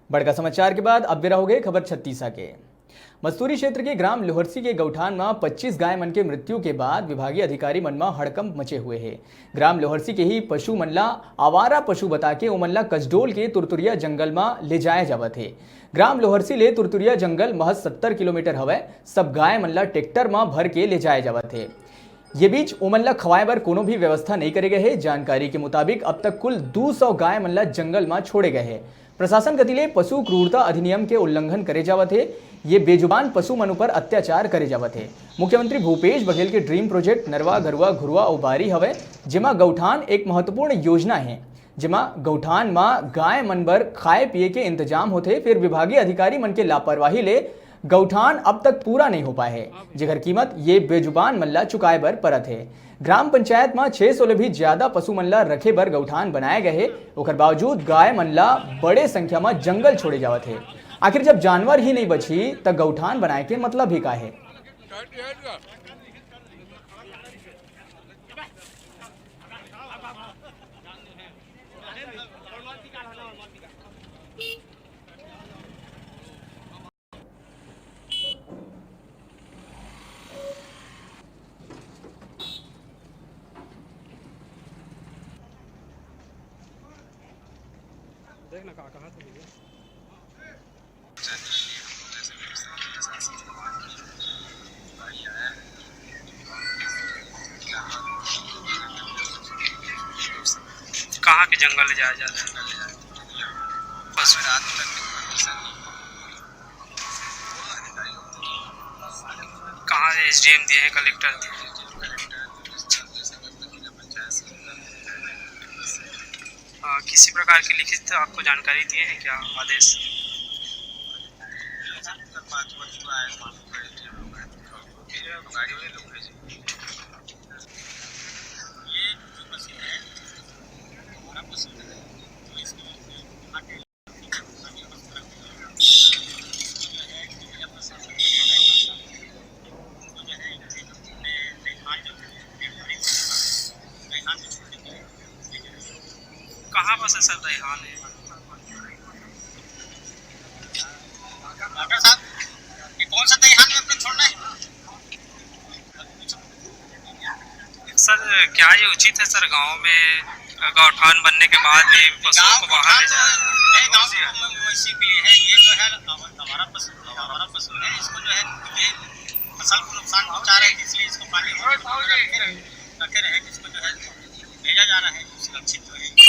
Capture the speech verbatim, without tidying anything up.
बड़का समाचार के बाद अब बेरा हो गे खबर छत्तीसा के। मस्तूरी क्षेत्र के ग्राम लोहरसी के गौठान म पच्चीस गाय मन के मृत्यु के बाद विभागीय अधिकारी मन म हड़कंप मचे हुए हे। ग्राम लोहरसी के ही पशु मन ला आवारा पशु बता के ओमन ला कसडोल के तुरतुरिया जंगल म ले जाया जावत हे। ग्राम लोहरसी ले तुरतुरिया जंगल महज सत्तर किलोमीटर हवय। सब गाय मन ला ट्रैक्टर म भर के ले जाया जावत हे। ये बीच ओमन ला खवाए बर कोनो भी व्यवस्था नइ करे गए हे। जानकारी के मुताबिक अब तक कुल दू सौ गाय मन ला जंगल म छोड़े गए हे। प्रशासन कति ले पशु क्रूरता अधिनियम के उल्लंघन करे जावत हे। ये बेजुबान पशु मन ऊपर अत्याचार करे जावत हे। मुख्यमंत्री भूपेश बघेल के ड्रीम प्रोजेक्ट नरवा, गरुआ, घुरुआ अउ बारी हवय, जेमा गौठान एक महत्वपूर्ण योजना हे, जेमा गौठान म गाय मन बर खाए पिए के इंतजाम होथे, फिर विभागीय अधिकारी मन के लापरवाही ले गौठान अब तक पूरा नइ हो पाए हे, जेकर कीमत ये बेजुबान मन ला चुकाए बर परत हे। ग्राम पंचायत म छह सौ ले भी ज्यादा पशु मन ला रखे बर गौठान बनाए गए हे, ओकर बावजूद गाय मन ला बड़े संख्या म जंगल छोड़े जावत हे। आखिर जब जानवर ही नइ बचही, त गौठान बनाए के मतलब ही का हे? देख ना, कहाँ, कहाँ से मिले? कहाँ के जंगल ले जाया जा रहा है? बस रात तक। कहाँ एसडीएम दिए हैं, कलेक्टर दिए हैं? आ, किसी प्रकार की लिखित आपको जानकारी दिए हैं क्या, आदेश? कहाँ बस है सर दईहान है? डॉक्टर साहब, ये कौन सा दईहान में अपने छोड़ना है? सर, क्या ये उचित है सर, गांव में गौठान बनने के बाद भी पशुओं गांव को बाहर ले गौठान जाना? नहीं, गांव में मवेशी के लिए है, ये जो है हमारा पशु, हमारा पशु है, इसको जो है ये फसल को नुकसान पहुंचा रहे हैं, इसलिए इसको पानी रखे रहे, इसको जो है भेजा जा रहा है, सुरक्षित जो है।